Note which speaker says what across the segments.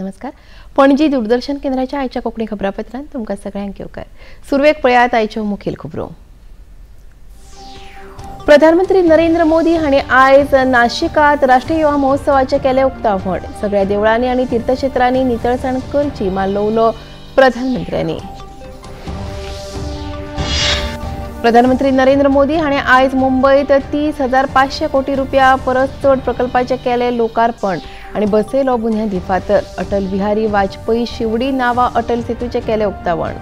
Speaker 1: नमस्कार. पणजी दूरदर्शन केंद्राच्या आयच्या कोंकणी खबरापत्रांत तुमकां सगळ्यांक येवकार. सुरवेक पळयात आयच्यो मुखेल खबरो. प्रधानमंत्री नरेंद्र मोदी हांणी आयज नाशिकांत राष्ट्रीय युवा महोत्सवाचें केलें उक्तावण. सगळ्या देवळांनी आनी तीर्थक्षेत्रांनी नितळसाण करची मारलो उलो प्रधानमंत्र्यांनी. प्रधानमंत्री नरेंद्र मोदी हांणी आयज मुंबयत 30,500 कोटी रुपया परस चड प्रकल्पाचें केलें लोकार्पण आनी बसयलो बुन्यादी फातर. अटल बिहारी वाजपेयी शिवडी नावा अटल सेतूचें केलें उक्तावण.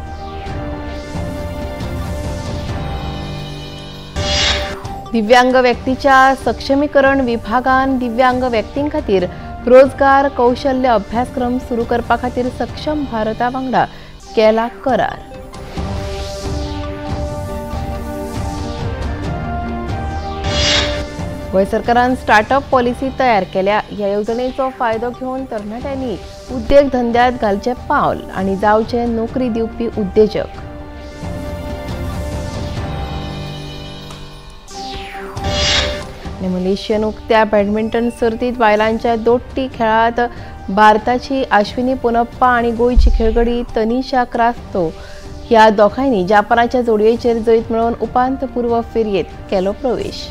Speaker 1: दिव्यांग व्यक्तीच्या सक्षमीकरण विभागान दिव्यांग व्यक्तीं खातीर रोजगार कौशल्य अभ्यासक्रम सुरू करपा खातीर सक्षम भारता वांगडा केला करार. गोंय सरकारान स्टार्टअप पॉलिसी तयार केल्या. ह्या येवजणेचो फायदो घेवन तरणाट्यांनी उद्देग धंद्यांत घालचें पावल आनी जावचे नोकरी दिवपी उद्देजक. मलेशियन उक्त्या बॅडमिंटन सर्तीत बायलांच्या दोट्टी खेळांत भारताची आश्विनी पोनप्पा आनी गोंयची खेळगडी तनिषा क्रास्तो ह्या दोगांयनी जपानाच्या जोडयेचेर जैत मेळोवन उपांत्यपूर्व फेरयेंत केलो प्रवेश.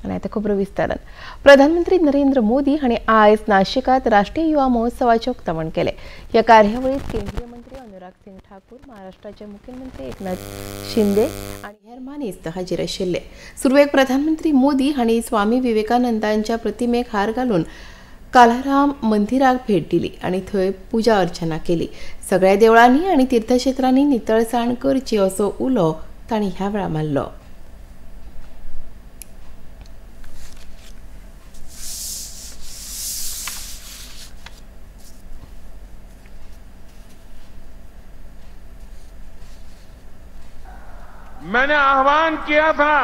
Speaker 1: आनी आतां खबरो विस्तारान. प्रधानमंत्री नरेंद्र मोदी हांणी आयज नाशिकांत राष्ट्रीय युवा महोत्सवाचें उक्तावण केलें. ह्या कार्यावळींत केंद्रीय मंत्री अनुराग सिंग ठाकूर, महाराष्ट्राचे मुख्यमंत्री एकनाथ शिंदे आनी हेर मानेस्त हाजीर आशिल्ले. सुरवेक प्रधानमंत्री मोदी हांणी स्वामी विवेकानंदांच्या प्रतिमेक हार घालून कालाराम मंदिराक भेट दिली आनी थंय पुजा अर्चना केली. सगळ्या देवळांनी आनी तीर्थक्षेत्रांनी नितळसाण करची असो उलो तांणी ह्या वेळार मारलो.
Speaker 2: मैंने आह्वान किया था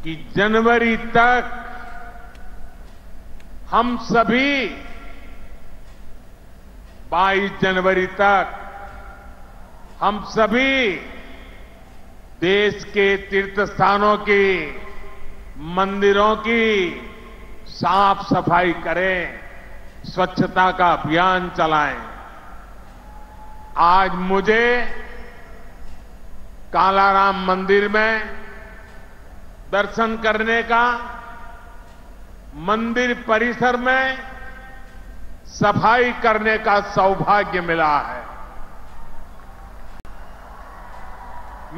Speaker 2: कि जनवरी तक हम सभी 22 जनवरी तक हम सभी देश के तीर्थ स्थानों की, मंदिरों की साफ सफाई करें, स्वच्छता का अभियान चलाएं। आज मुझे कालाराम मंदिर में दर्शन करने का, मंदिर परिसर में सफाई करने का सौभाग्य मिला है।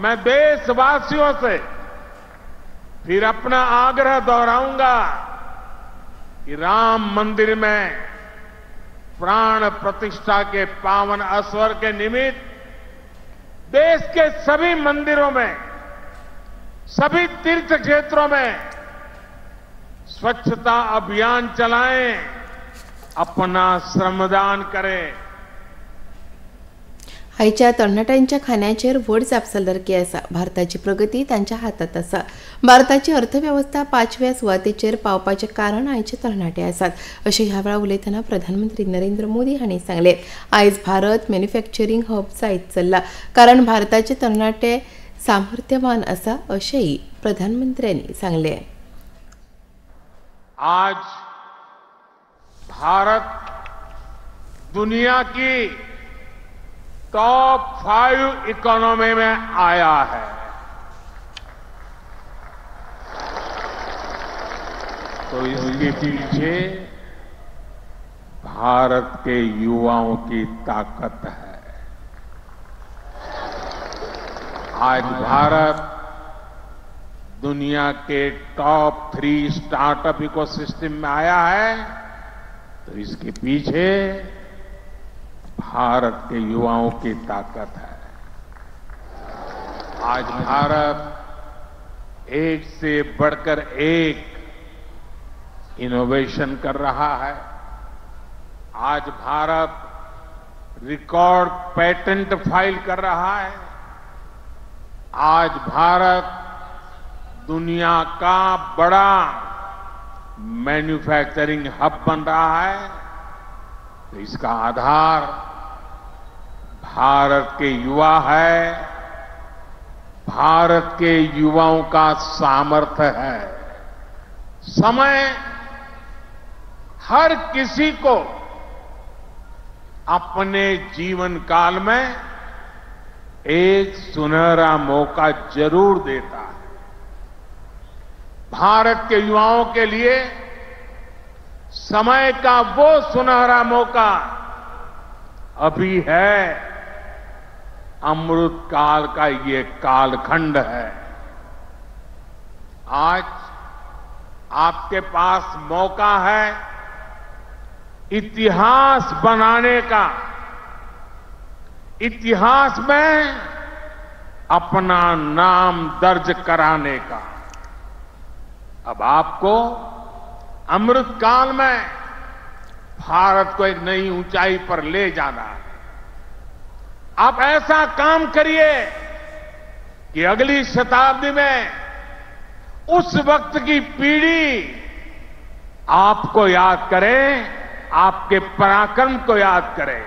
Speaker 2: मैं देशवासियों से फिर अपना आग्रह दोहराऊंगा कि राम मंदिर में प्राण प्रतिष्ठा के पावन अवसर के निमित्त देश के सभी मंदिरों में, सभी तीर्थ क्षेत्रों में स्वच्छता अभियान चलाएं, अपना श्रमदान करें।
Speaker 1: आयच्या तरणाट्यांच्या खांद्याचेर व्हड जापसालदारकी आसा. भारताची प्रगती तांच्या हातांत आसा. भारताची अर्थवेवस्था 5व्या सुवातेचेर पावपाचें कारण आयचे तरणाटे आसात अशें ह्या वेळार उलयतना प्रधानमंत्री नरेंद्र मोदी हांणी सांगलें. आयज भारत मॅन्युफॅक्चरींग हब जायत चल्ला कारण भारताचे तरणाटे सामर्थ्यवान आसा अशेंय प्रधानमंत्र्यांनी सांगलें.
Speaker 2: आज भारत दुनिया की टॉप 5 इकोनॉमी में आया है। तो इसके पीछे भारत के युवाओं की ताकत है। आज भारत दुनिया के टॉप 3 स्टार्टअप इकोसिस्टम में आया है, तो इसके पीछे भारत के युवाओं की ताकत है। आज भारत एक से बढ़कर एक इनोवेशन कर रहा है। आज भारत रिकॉर्ड पेटेंट फाइल कर रहा है। आज भारत दुनिया का बड़ा मैन्युफैक्चरिंग हब बन रहा है, तो इसका आधार भारत के युवा है, भारत के युवाओं का सामर्थ्य है। समय हर किसी को अपने जीवन काल में एक सुनहरा मौका जरूर देता है। भारत के युवाओं के लिए समय का वो सुनहरा मौका अभी है। अमृत काल का ये कालखंड है। आज आपके पास मौका है इतिहास बनाने का, इतिहास में अपना नाम दर्ज कराने का। अब आपको अमृत काल में भारत को एक नई ऊंचाई पर ले जाना है। आप ऐसा काम करिए कि अगली शताब्दी में उस वक्त की पीढ़ी आपको याद करे, आपके पराक्रम को याद करे।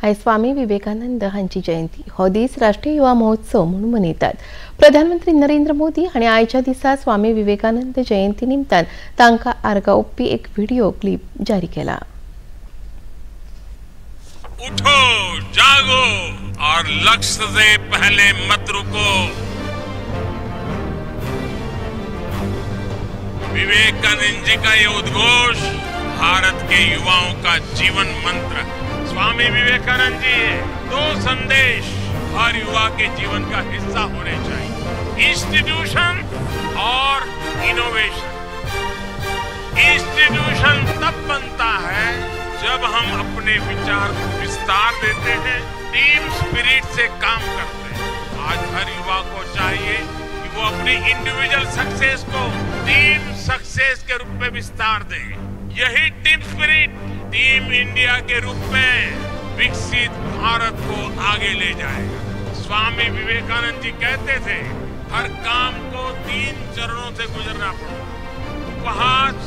Speaker 1: आयज स्वामी विवेकानंद हांची जयंती हो दीस राष्ट्रीय युवा महोत्सव म्हणून मनयतात। प्रधानमंत्री नरेंद्र मोदी हांणी आयच्या दिसा स्वामी विवेकानंद जयंती निमतान तांकां आर्गां ओंपपी एक व्हिडिओ क्लिप जारी केला।
Speaker 2: उठो, जागो और लक्ष्य से पहले मत रुको। विवेकानंद जी का ये उद्घोष भारत के युवाओं का जीवन मंत्र है। स्वामी विवेकानंद जी दो संदेश हर युवा के जीवन का हिस्सा होने चाहिए, इंस्टीट्यूशन और इनोवेशन। इंस्टीट्यूशन तब बनता है जब हम अपने विचार को विस्तार देते हैं, टीम स्पिरिट से काम करते हैं। आज हर युवा को चाहिए कि वो अपनी इंडिविजुअल सक्सेस को टीम सक्सेस के रूप में विस्तार दे। यही team spirit team India K रूप में विकसित भारत को आगे ले जाएगा। स्वामी विवेकानंद जी कहते थे, हर काम को 3 चरणों से गुजरना पड़ता, उपहास,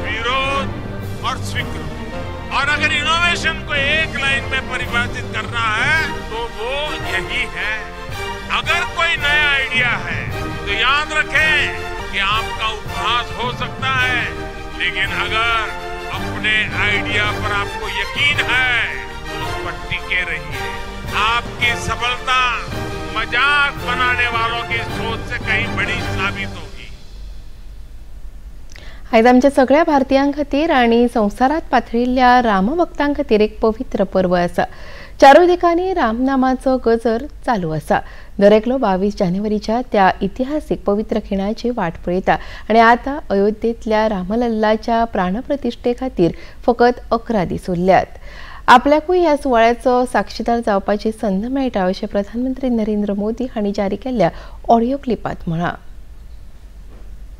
Speaker 2: विरोध और स्वीकृति। और अगर इनोवेशन को एक लाइन में परिभाषित करना है तो वो यही है। अगर कोई नया आइडिया है तो याद रखें कि आपका उपहास हो सकता है, लेकिन अगर अपने आइडिया पर आपको यकीन है तो उस पर टिके रहिए। आपकी सफलता मजाक बनाने वालों की सोच से कहीं बड़ी साबित होगी।
Speaker 1: आयज आमच्या सगळ्या भारतीयां खातीर आनी संवसारांत पातळिल्ल्या रामभक्तां खातीर एक पवित्र पर्व आसा। चारूय दिकांनी रामनामाचो गजर चालू आसा। दरेकलो 22 जानेवारीच्या त्या इतिहासीक पवित्र खिणाची वाट पळयता आनी आतां अयोध्येंतल्या रामलल्लाच्या प्राणप्रतिश्ठे खातीर फकत 11 दीस उरल्यात। आपल्याकूय ह्या सुवाळ्याचो साक्षीदार जावपाची संद मेळटा अशें प्रधानमंत्री नरेंद्र मोदी हांणी जारी केल्ल्या ऑडियो क्लिपांत म्हळां।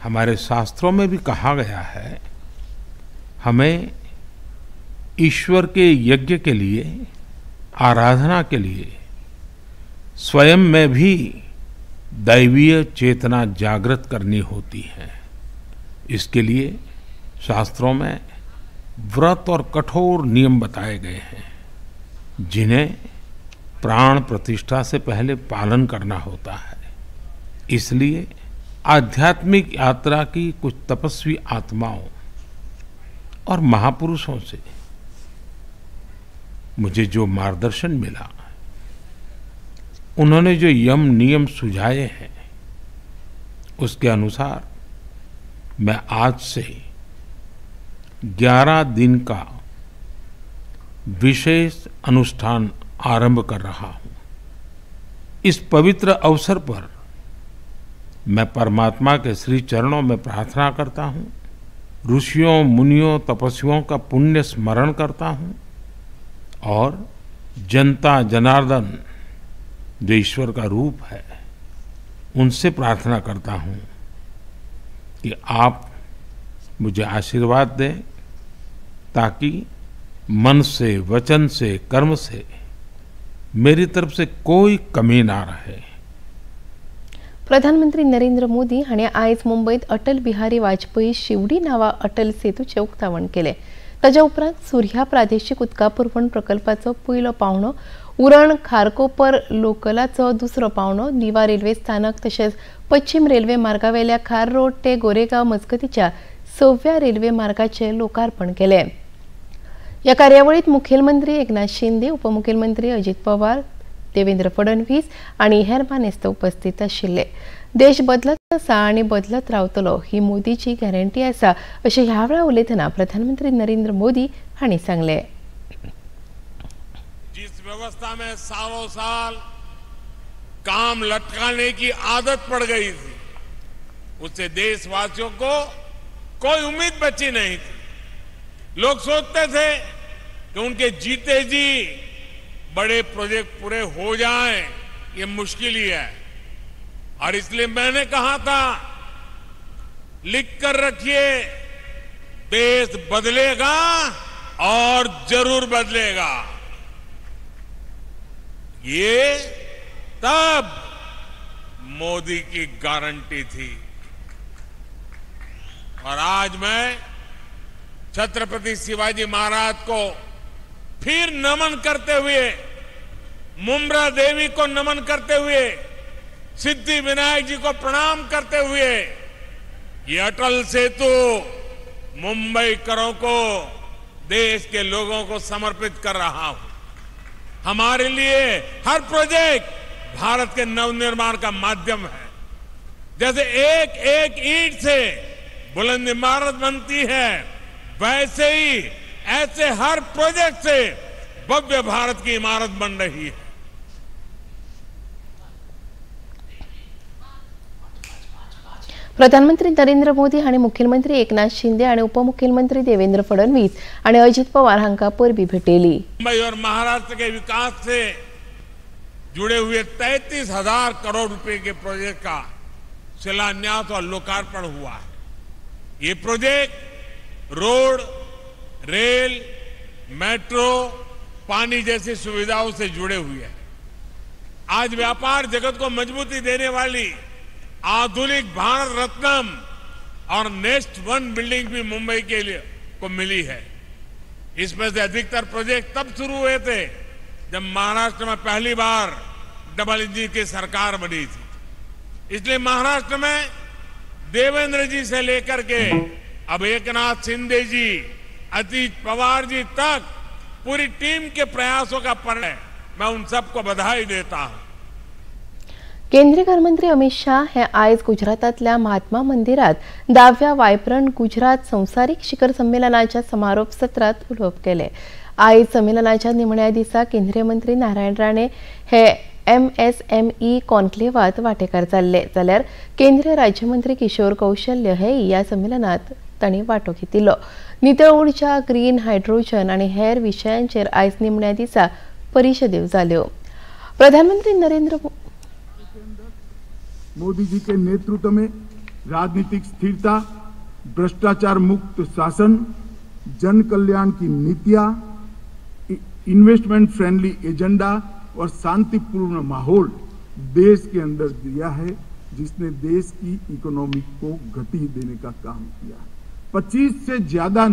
Speaker 2: हमारे शास्त्रों में भी कहा गया है, हमें ईश्वर के यज्ञ के लिए, आराधना के लिए स्वयं में भी दैवीय चेतना जागृत करनी होती है। इसके लिए शास्त्रों में व्रत और कठोर नियम बताए गए हैं, जिन्हें प्राण प्रतिष्ठा से पहले पालन करना होता है। इसलिए आध्यात्मिक यात्रा की कुछ तपस्वी आत्माओं और महापुरुषों से मुझे जो मार्गदर्शन मिला, उन्होंने जो यम नियम सुझाए हैं, उसके अनुसार मैं आज से 11 दिन का विशेष अनुष्ठान आरंभ कर रहा हूँ। इस पवित्र अवसर पर मैं परमात्मा के श्री चरणों में प्रार्थना करता हूँ, ऋषियों, मुनियों, तपस्वियों का पुण्य स्मरण करता हूँ और जनता जनार्दन जो ईश्वर का रूप है, उनसे प्रार्थना करता हूँ कि आप मुझे आशीर्वाद दें, ताकि मन से, वचन से, कर्म से मेरी तरफ से कोई कमी ना रहे।
Speaker 1: प्रधानमंत्री नरेंद्र मोदी हांणी आयज मुंबयत अटल बिहारी वाजपेयी शिवडी नावा अटल सेतूचें उक्तावण केलें। ताज्या उपरांत सुर्या प्रादेशीक उदका पुरवण प्रकल्पाचो पयलो पावणो, उरण खारकोपर लोकलाचो दुसरो पावणो, दिवा रेल्वे स्थानक तशेंच पश्चिम रेल्वे मार्गावेल्या खार रोड ते गोरेगांव मजगतीच्या सव्या रेल्वे मार्गाचे लोकार्पण केले। ह्या कार्यावळीत मुखेलमंत्री एकनाथ शिंदे, उपमुखेलमंत्री अजित पवार, देवेंद्र फडणवीस आनी हेर मानेस्त उपस्थित आशिल्ले। देश बदलत आसा आनी बदलत रावतलो ही मोदीची गॅरंटी आसा अशें ह्या वेळार उलयतना प्रधानमंत्री नरेंद्र मोदी हांणी सांगलें।
Speaker 2: जिस व्यवस्था में सालों साल काम लटकाने की आदत पड़ गई थी, उससे देशवासियों को कोई उम्मीद बची नहीं थी। लोग सोचते थे कि उनके जीते जी बड़े प्रोजेक्ट पूरे हो जाएं, ये मुश्किल ही है। और इसलिए मैंने कहा था, लिख कर रखिए, देश बदलेगा और जरूर बदलेगा। ये तब मोदी की गारंटी थी। और आज मैं छत्रपति शिवाजी महाराज को फिर नमन करते हुए, मुंब्रा देवी को नमन करते हुए, सिद्धि विनायक जी को प्रणाम करते हुए ये अटल सेतु मुंबईकरों को, देश के लोगों को समर्पित कर रहा हूं। हमारे लिए हर प्रोजेक्ट भारत के नवनिर्माण का माध्यम है। जैसे एक एक ईंट से बुलंद इमारत बनती है, वैसे ही ऐसे हर प्रोजेक्ट से भव्य भारत की इमारत बन रही है।
Speaker 1: प्रधानमंत्री नरेंद्र मोदी हांणी मुखेलमंत्री एकनाथ शिंदे आनी उपमुखेलमंत्री देवेंद्र फडणवीस आनी अजित पवार हांकां परबी भेटयली।
Speaker 2: मुंबई और महाराष्ट्र के विकास से जुड़े हुए 33,000 करोड़ रुपए के प्रोजेक्ट का शिलान्यास और लोकार्पण हुआ है। ये प्रोजेक्ट रोड, रेल, मेट्रो, पानी जैसी सुविधाओं से जुड़े हुए हैं। आज व्यापार जगत को मजबूती देने वाली आधुनिक भारत रत्नम और नेक्स्ट वन बिल्डिंग भी मुंबई के लिए को मिली है। इसमें से अधिकतर प्रोजेक्ट तब शुरू हुए थे जब महाराष्ट्र में पहली बार डबल इंजन की सरकार बनी थी। इसलिए महाराष्ट्र में देवेंद्र जी से लेकर के अब एकनाथ शिंदे जी, अजित पवार जी तक पूरी टीम के प्रयासों का परिणाम, मैं उन सबको बधाई देता हूं।
Speaker 1: केंद्रीय गृहमंत्री अमित शाह हे आयज गुजरातांतल्या महात्मा मंदिरात 10व्या वायब्रंट गुजरात संवसारीक शिखर संमेलनाच्या समारोप सत्रात उलोवप केलें। आयज संमेलनाच्या निमण्या दिसा केंद्रीय मंत्री नारायण राणे हे MSME कॉन्क्लेवात वांटेकार जाल्ले, जाल्यार केंद्रीय राज्यमंत्री किशोर कौशल्य हे ह्या संमेलनात तांणी वांटो घेतिल्लो। नितळ ऊर्जा, ग्रीन हायड्रोजन आनी हेर विशयांचेर आयज निमण्या दिसा परिशदेव जाल्यो। प्रधानमंत्री नरेंद्र
Speaker 3: मोदी जी के नेतृत्व में राजनीतिक स्थिरता, भ्रष्टाचार मुक्त शासन, जन कल्याण की नीतियां, इन्वेस्टमेंट फ्रेंडली एजेंडा और शांतिपूर्ण माहौल देश के अंदर दिया है, जिसने देश की इकोनॉमी को गति देने का काम किया। 25 से ज्यादा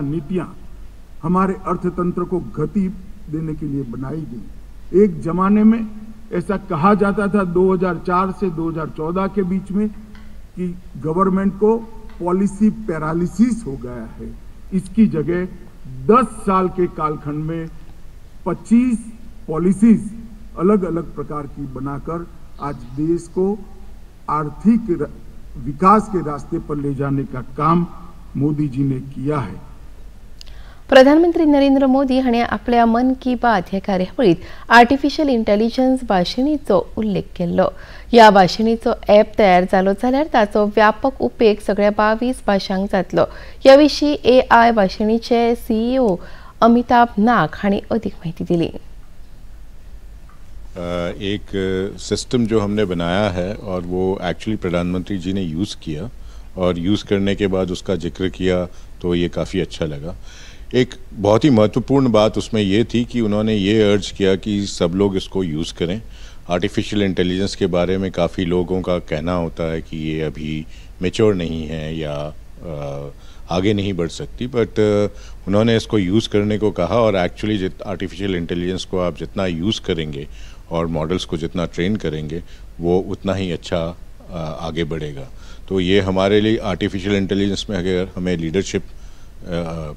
Speaker 3: नीतियां हमारे अर्थतंत्र को गति देने के लिए बनाई गई। एक जमाने में ऐसा कहा जाता था 2004 से 2014 के बीच में कि गवर्नमेंट को पॉलिसी पैरालिसिस हो गया है। इसकी जगह 10 साल के कालखंड में 25 पॉलिसीज अलग अलग प्रकार की बनाकर आज देश को आर्थिक विकास के रास्ते पर ले जाने का काम मोदी जी ने किया है।
Speaker 1: प्रधानमंत्री नरेंद्र मोदी हांणी आपल्या मन की बात हे कार्यावळीत आर्टिफिशियल इंटेलिजन्स भाशेणीचो उल्लेख केल्लो। ह्या भाशेणीचो ॲप तयार जालो जाल्यार ताचो व्यापक उपेग सगळ्या 22 भाशांक जातलो। ह्या विशीं AI भाशेणीचे CEO Amitabh नाग हांणी अधिक माहिती दिली।
Speaker 4: एक सिस्टम जो हमने बनाया है और वो एक्चुअली प्रधानमंत्री जी ने यूज़ किया और यूज़ करने के बाद उसका जिक्र किया तो ये काफ़ी अच्छा लगा। एक बहुत ही महत्वपूर्ण बात उसमें ये थी कि उन्होंने ये अर्ज किया कि सब लोग इसको यूज़ करें। आर्टिफिशियल इंटेलिजेंस के बारे में काफ़ी लोगों का कहना होता है कि ये अभी मेच्योर नहीं है या आगे नहीं बढ़ सकती, बट उन्होंने इसको यूज़ करने को कहा और एक्चुअली आर्टिफिशियल इंटेलिजेंस को आप जितना यूज़ करेंगे और मॉडल्स को जितना ट्रेन करेंगे वो उतना ही अच्छा आगे बढ़ेगा। तो ये हमारे लिए आर्टिफिशियल इंटेलिजेंस में अगर हमें लीडरशिप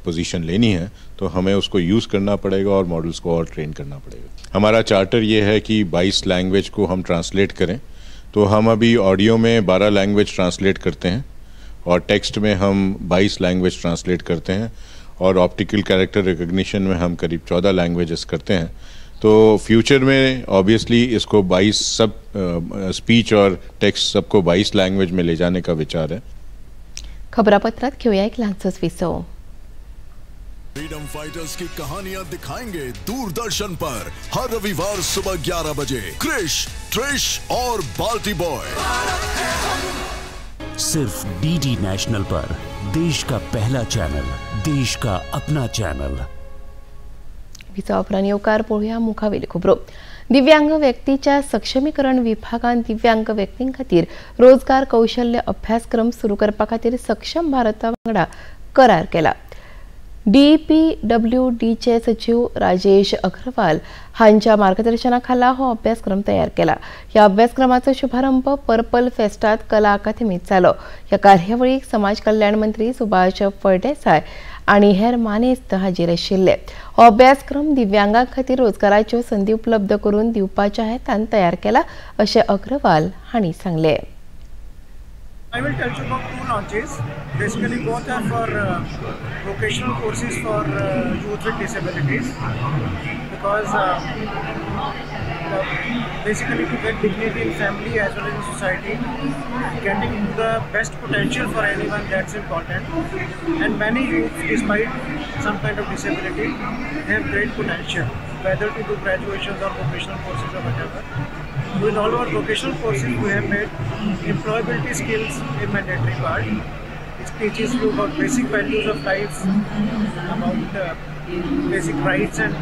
Speaker 4: पोजीशन लेनी है तो हमें उसको यूज़ करना पड़ेगा और मॉडल्स को और ट्रेन करना पड़ेगा। हमारा चार्टर ये है कि 22 लैंग्वेज को हम ट्रांसलेट करें, तो हम अभी ऑडियो में 12 लैंग्वेज ट्रांसलेट करते हैं और टेक्स्ट में हम 22 लैंग्वेज ट्रांसलेट करते हैं और ऑप्टिकल कैरेक्टर रिकग्निशन में हम करीब 14 लैंग्वेजेस करते हैं। तो फ्यूचर में ऑब्वियसली इसको 22 सब स्पीच और टेक्स्ट सबको 22 लैंग्वेज में ले जाने का विचार है।
Speaker 1: खबरापत्रात घेऊया एक ल्हानसोच विसव।
Speaker 5: फ्रीडम फाइटर्स की कहानियां दिखाएंगे दूरदर्शन पर हर रविवार सुबह 11 बजे क्रिश, ट्रिश और बाल्टी बॉय।
Speaker 6: सिर्फ डीडी नेशनल पर देश का पहला चैनल, देश का अपना चॅनल।
Speaker 1: विसवापरांत येवकार पळोवया मुखावेल्यो खबरो। दिव्यांग व्यक्तीच्या सक्षमीकरण विभागान दिव्यांग व्यक्तीं खातीर रोजगार कौशल्य अभ्यासक्रम सुरू करपा खातीर सक्षम भारता वांगडा करार केला। डीपीडब्ल्यूडीचे सचिव राजेश अग्रवाल हांच्या मार्गदर्शना खाला हो अभ्यासक्रम तयार केला। ह्या अभ्यासक्रमाचो शुभारंभ पर्पल फेस्टात कला अकादमीत जालो। ह्या कार्यावळीक समाज कल्याण मंत्री सुभाष फळदेसाय आनी हेर मानेस्त हाजीर आशिल्ले। हो अभ्यासक्रम दिव्यांगां खातीर रोजगाराच्यो संदी उपलब्ध करून दिवपाच्या हेतान तयार केला अशें अग्रवाल हांणी सांगलें।
Speaker 7: I will tell you about two launches. Basically, both are for vocational courses for youth with disabilities, because basically to get dignity in family as well as in society, getting the best potential for anyone, that's important. And many youths, despite some kind of disability, have great potential, whether to do graduations or vocational courses or whatever. In all our vocational courses, we have made employability skills a mandatory part. It teaches you about basic values of life, about basic rights and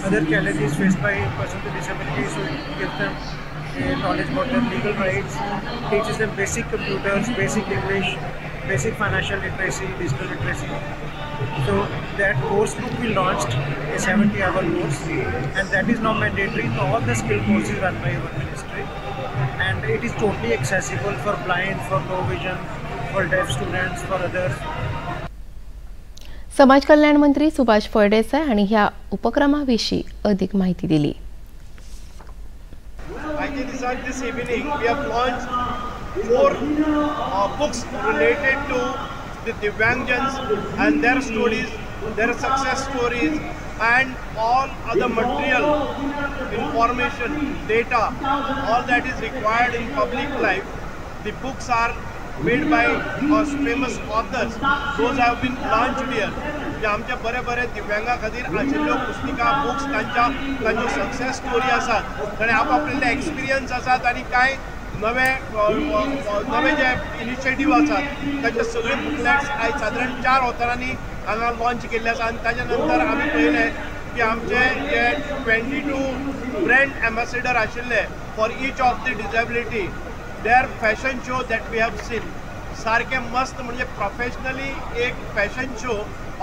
Speaker 7: other challenges faced by persons with disabilities. So it gives them a knowledge about their legal rights, teaches them basic computers, basic English, basic financial literacy, digital literacy. So that course book we launched, a 70-hour course, and that is now mandatory to all the skill courses run by our ministry. And it is totally accessible for blind, for low vision, for deaf students, for others.
Speaker 1: समाज कल्याण मंत्री सुभाष फळदेसाय हांणी ह्या उपक्रमा विशीं अधिक माहिती दिली.
Speaker 8: This evening we have launched 4 books related to the Divyangjans and their stories, their success stories, and all other material, information, data, all that is required in public life. The books are made by famous authors. Those have been launched here. आमच्या बरे बरे दिव्यांगा खातीर आशिल्ल्यो पुस्तिका, books, तांच्या तांच्यो success story आसात आनी आपआपले एक्सपिरियन्स आसात आनी कांय नवे नवे जे इनिशिएटीव आसात ताचे सगळे बुकलेट्स आयज सादारण 4 ऑथरांनी हांगा लॉन्च केल्ले आसा. आनी ताच्या नंतर आमी पळयलें की आमचे जे 22 ब्रँड एम्बेसिडर आशिल्ले for each of the disability, their fashion show that we have seen सारकें मस्त, म्हणजे प्रोफेशनली एक fashion show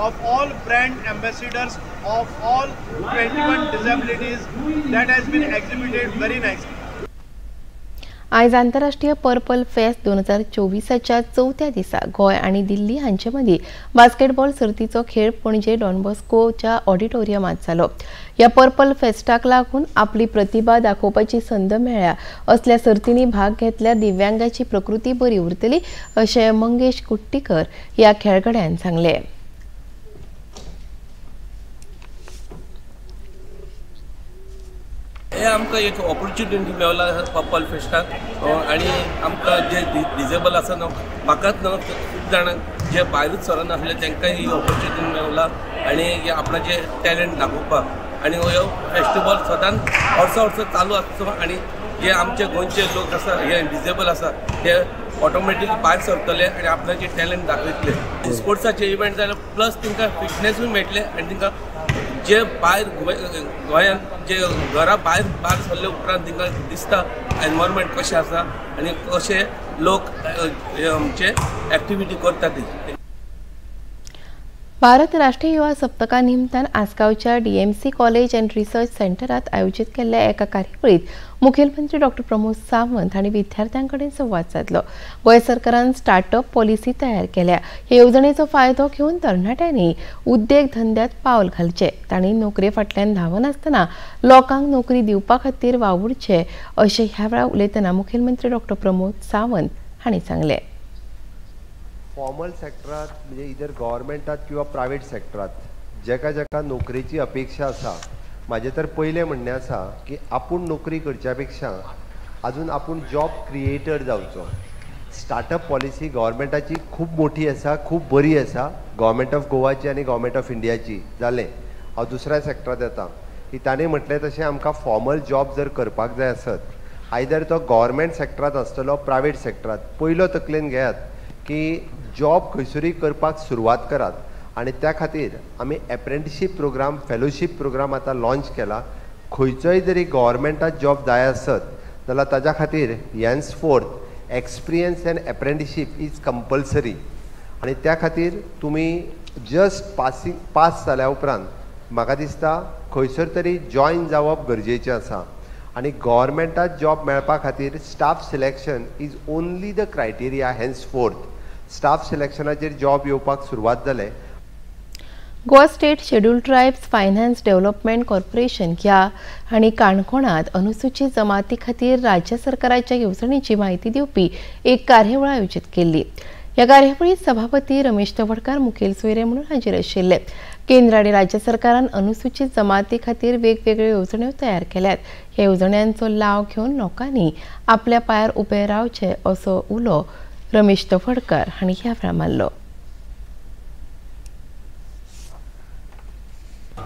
Speaker 8: of all brand ambassadors of all 21 disabilities that has been exhibited very nicely.
Speaker 1: आयज आंतरराष्ट्रीय पर्पल फेस्ट 2024च्या चवथ्या दिसा गोंय आनी दिल्ली हांचे मदीं बास्केटबॉल सर्तीचो खेळ पणजे डॉन बॉस्कोच्या ऑडिटोरियमांत जालो. ह्या पर्पल फेस्टाक लागून आपली प्रतिभा दाखोवपाची संद मेळ्ळ्या. असल्या सर्तींनी भाग घेतल्यार दिव्यांगाची प्रकृती बरी उरतली अशें मंगेश कुट्टीकर ह्या खेळगड्यान सांगलें.
Speaker 9: हे आमकां एक ऑपॉर्च्युनिटी मेवला पर्पल फेस्टाक आनी आमकां जे डिजेबल आसा न्हू, म्हाकाच न्हू खूब जाणांक जे भायरूच सरनासले तांकां ही ऑपॉर्च्युनिटी मेवला आनी आपणाचे टॅलंट दाखोवपाक. आनी हो फेस्टिवल सदांच वर्सां वर्सां चालू आसचो आनी जे आमचे गोंयचे लोक आसा हे डिजेबल आसा ते ऑटोमॅटिकली भायर सरतले आनी आपणाचे टॅलंट दाखयतले. स्पोर्ट्साचे इव्हेंट जाल्यार प्लस तांकां फिटनेसूय मेळटलें आनी तांकां जे भायर गोंयांत जे घरा भायर भायर सरले उपरांत तांकां दिसता एनवायरमेंट कशें आसा आनी कशे लोक आमचे एक्टिविटी करता ती.
Speaker 1: भारत राष्ट्रीय युवा सप्तका निमतान आसगांवच्या डीएमसी कॉलेज अँड रिसर्च सेंटरात आयोजित केल्ल्या एका कार्यावळीत मुखेलमंत्री डॉ प्रमोद सावंत हांणी विद्यार्थ्यां कडेन संवाद सादलो. गोंय सरकारान स्टार्टअप पॉलिसी तयार केल्या. हे येवजणेचो फायदो घेवन तरणाट्यांनी उद्देग धंद्यात पावल घालचें, तांणी नोकरे फाटल्यान धांवनासतना लोकांक नोकरी दिवपा खातीर वावुरचें अशें ह्या वेळार उलयतना मुखेलमंत्री डॉ प्रमोद सावंत हांणी सांगलें.
Speaker 10: फॉर्मल सेक्टरात म्हणजे इधर गव्हर्मेंटात किंवा प्रायवेट सेक्टरात जेका जेका नोकरेची अपेक्षा आसा, म्हाजें तर पयलें म्हणणें आसा की आपूण नोकरी करच्या पेक्षा आजून आपूण जॉब क्रिएटर जावचो. स्टार्टअप पॉलिसी गव्हर्मेंटाची खूब मोठी आसा, खूब बरी आसा, गव्हर्मेंट ऑफ गोवाची आनी गव्हर्मेंट ऑफ इंडियाची. जालें, हांव दुसऱ्या सेक्टरांत येता की ताणें म्हटलें तशें आमकां फॉर्मल जॉब जर करपाक जाय आसत आयदर तो गव्हर्मेंट सेक्टरांत आसतलो प्रायवेट सेक्टरांत, पयलो तकलेन घेयात की जॉब खंयसरूय करपाक सुरवात करात आनी त्या खातीर आमी एप्रेंटिशीप प्रोग्राम, फेलोशीप प्रोग्राम आतां लॉंच केला. खंयचोय जरी गव्हर्मेंटात जॉब जाय आसत जाल्यार ताज्या खातीर henceforth experience and apprenticeship is compulsory आनी त्या खातीर तुमी जस्ट पास जाल्या उपरांत म्हाका दिसता खंयसर तरी जॉयन जावप गरजेचें आसा आनी गव्हर्मेंटात जॉब मेळपा खातीर staff selection is only the criteria henceforth. Staff सिलेक्शनाचेर job येवपाक सुरवात जाले.
Speaker 1: Goa state schedule tribes finance development corporation ह्या आनी काणकोणांत अनुसूचित जमाती खातीर राज्य सरकाराच्या येवजणेची म्हायती दिवपी एक कार्यावळ आयोजीत केल्ली. ह्या कार्यावळीत सभापती रमेश तवडकार मुखेल सोयरे म्हणून हाजीर आशिल्ले. केंद्र आनी राज्य सरकारान अनुसूचित जमाती खातीर वेगवेगळ्यो येवजण्यो तयार केल्यात. ह्या येवजण्यांचो लाव घेवन लोकांनी आपल्या पांयार उबे रावचे असो उलो रमेश तवडकार हांणी ह्या वेळार मारलो.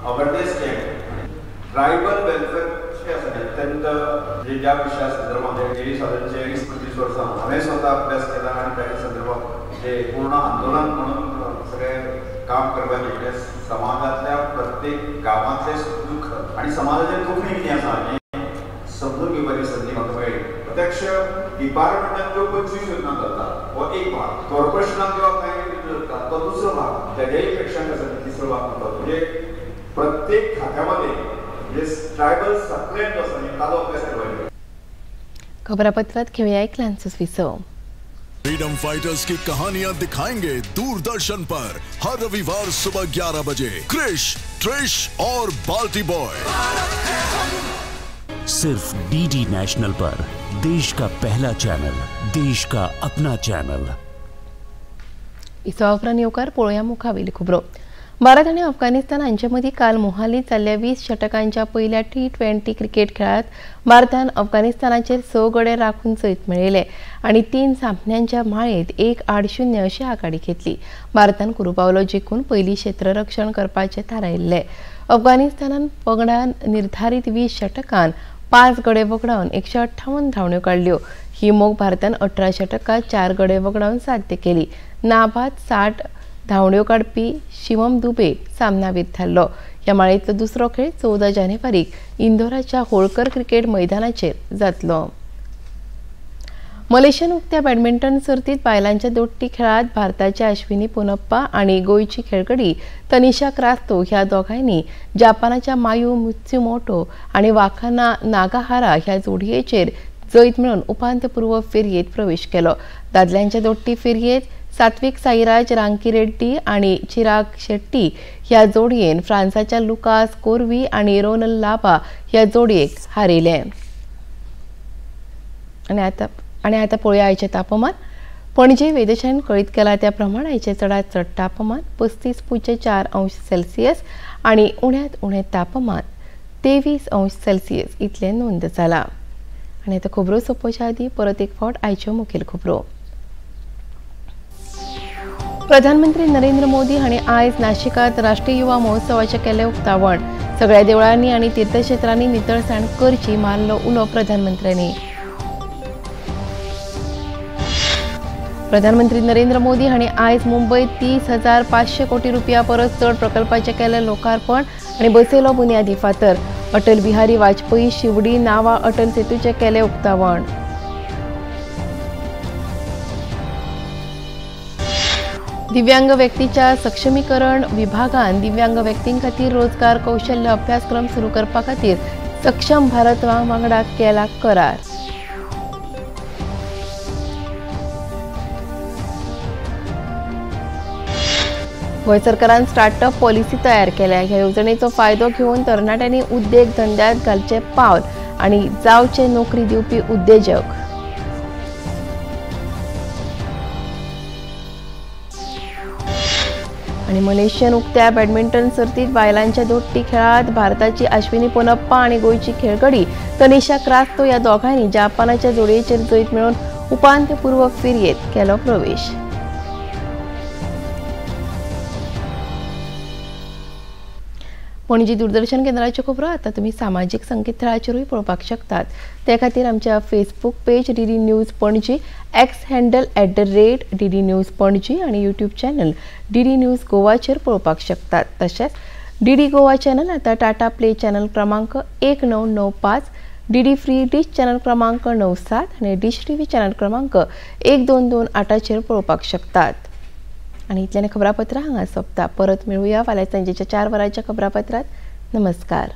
Speaker 11: अवेअरनेस कॅम्प ट्रायबल वेलफेअर अत्यंत म्हणजे ज्या विशया संदर्भात गेली साधारण 20-25 वर्सां हांवें स्वता अभ्यास केला आनी ताच्या संदर्भात जे पूर्ण आंदोलन म्हणून सगळें काम करपाचें, म्हणजे समाजांतल्या प्रत्येक गांवांतलें दुःख आनी समाजाचें दुखणें कितें आसा हें समजून घेवपाची संदी म्हाका मेळ्ळी. प्रत्यक्ष डिपार्टमेंटान ज्यो 25 योजना चलतात हो एक भाग, कॉर्पोरेशनान ज्यो कांय योजना चलतात तो दुसरो भाग, त्याच्याही पेक्षा कसं तिसरो भाग म्हणतात. म्हणजे प्रत्येक खात्यामध्ये म्हणजे ट्रायबल सप्लाय जो आसा ताजो अभ्यास करपाक.
Speaker 1: खबरापत्रात घेऊया एक ल्हानसो विसव.
Speaker 5: फ्रीडम फाइटर्स की कहानियां दिखाएंगे दूरदर्शन पर हर रविवार सुबह 11 बजे. क्रिश, ट्रिश और बाल्टी बॉय
Speaker 6: सिर्फ डीडी नेशनल पर, देश का पहला चैनल, देश का अपना चैनल.
Speaker 1: विसवा उपरांत येवकार पळोवया मुखावेली खबरो. भारत आनी अफगाणिस्तान हांचे मदीं काल मोहालींत जाल्ल्या 20 षटकांच्या पयल्या T20 cricket खेळांत भारतान अफगाणिस्तानाचेर 6 गडे राखून जैत मेळयलें आनी 3 सामन्यांच्या माळेंत 1-0 अशी आघाडी घेतली. भारतान कुरुपावलो जिखून पयलीं क्षेत्ररक्षण करपाचें थारायिल्लें. अफगाणिस्तानान पंगडान निर्धारीत 20 षटकान 5 गडे वगडावन 158 धांवड्यो काडल्यो. ही मोख भारतान 18 षटकांत 4 गडे वगडावन साध्य केली. नाबाद 60 धांवड्यो काडपी शिवम दुबे सामनावीर थारलो. ह्या माळेंतलो दुसरो खेळ 14 जानेवारीक इंदोराच्या होळकर क्रिकेट मैदानाचेर जातलो. मलेशियन उक्त्या बॅडमिंटन सर्तीत बायलांच्या दोट्टी खेळांत भारताचे अश्विनी पोनप्पा आनी गोंयची खेळगडी तनिषा क्रास्तो ह्या दोगांयनी जापानाच्या मायू मुत्सुमोटो आनी वाखाना नागाहारा ह्या जोडयेचेर जैत मेळोवन उपांत्यपूर्व फेरयेंत प्रवेश केलो. दादल्यांच्या दोट्टी फेरयेंत सात्विक साईराज रांकी रेड्डी आनी चिराग शेट्टी ह्या जोडयेन फ्रांसाच्या लुकास कोर्वी आनी रोनल लाबा ह्या जोडयेक हारयलें. आनी आतां पळोवया आयचें तापमान. पणजे वेधशाळेन कळीत केलां त्या प्रमाण आयचें चडांत चड तापमान 35.4 अंश सेल्सियस आनी उण्यांत उणें तापमान 23 अंश सेल्सियस इतलें नोंद जालां. आनी आतां खबरो सोंपोवच्या आदीं परत एक फावट आयच्यो मुखेल खबरो. प्रधानमंत्री नरेंद्र मोदी हांणी आयज नाशिकांत राष्ट्रीय युवा महोत्सवाचें केलें उक्तावण. सगळ्या देवळांनी आनी तीर्थक्षेत्रांनी नितळसाण करची मारलो उलो प्रधानमंत्र्यांनी. प्रधानमंत्री नरेंद्र मोदी हांणी आयज मुंबयत 30,500 कोटी रुपया परस चड प्रकल्पाचें केलें लोकार्पण आनी बसयलो बुन्यादी फातर. अटल बिहारी वाजपेयी शिवडी नावा अटल सेतूचें केलें उक्तावण. दिव्यांग व्यक्तीच्या सक्षमीकरण विभागान दिव्यांग व्यक्तीं खातीर रोजगार कौशल्य अभ्यासक्रम सुरू करपा खातीर सक्षम भारत वांगडा केला करार। गोंय सरकारान स्टार्टअप पॉलिसी तयार केल्या। ह्या येवजणेचो फायदो घेवन तरणाट्यांनी उद्देग धंद्यात घालचे पावल आनी जावचे नोकरी दिवपी उद्देजक। आनी मलेशियन उक्त्या बॅडमिंटन सर्तीत बायलांच्या दोट्टी खेळांत भारताची अश्विनी पोनप्पा आनी गोंयची खेळगडी तनिषा क्रास्तो ह्या दोगांनी जपानाच्या जोडयेचेर जैत मेळोवन उपांत्यपूर्व फेरयेंत केलो प्रवेश। पणजी दूरदर्शन केंद्राच्यो खबरो आतां तुमी सामाजीक संकेतथळाचेरूय पळोवपाक शकतात। ते खातीर आमच्या Facebook page DD news Panaji, X handle @DD news Panaji आनी यूट्यूब चॅनल डीडी न्यूज गोवाचेर पळोवपाक शकतात। तशेंच डीडी गोवा चॅनल आतां टाटा प्ले चॅनल क्रमांक 1995, डीडी फ्री डिश चॅनल क्रमांक 97 आनी डिश टीव्ही चॅनल क्रमांक 1228चेर पळोवपाक शकतात। आणि इतल्याने खबरापत्र हांगा सोंपता। परत मेळुया फाल्यां सांजेच्या 4 वरांच्या खबरापत्रात। नमस्कार।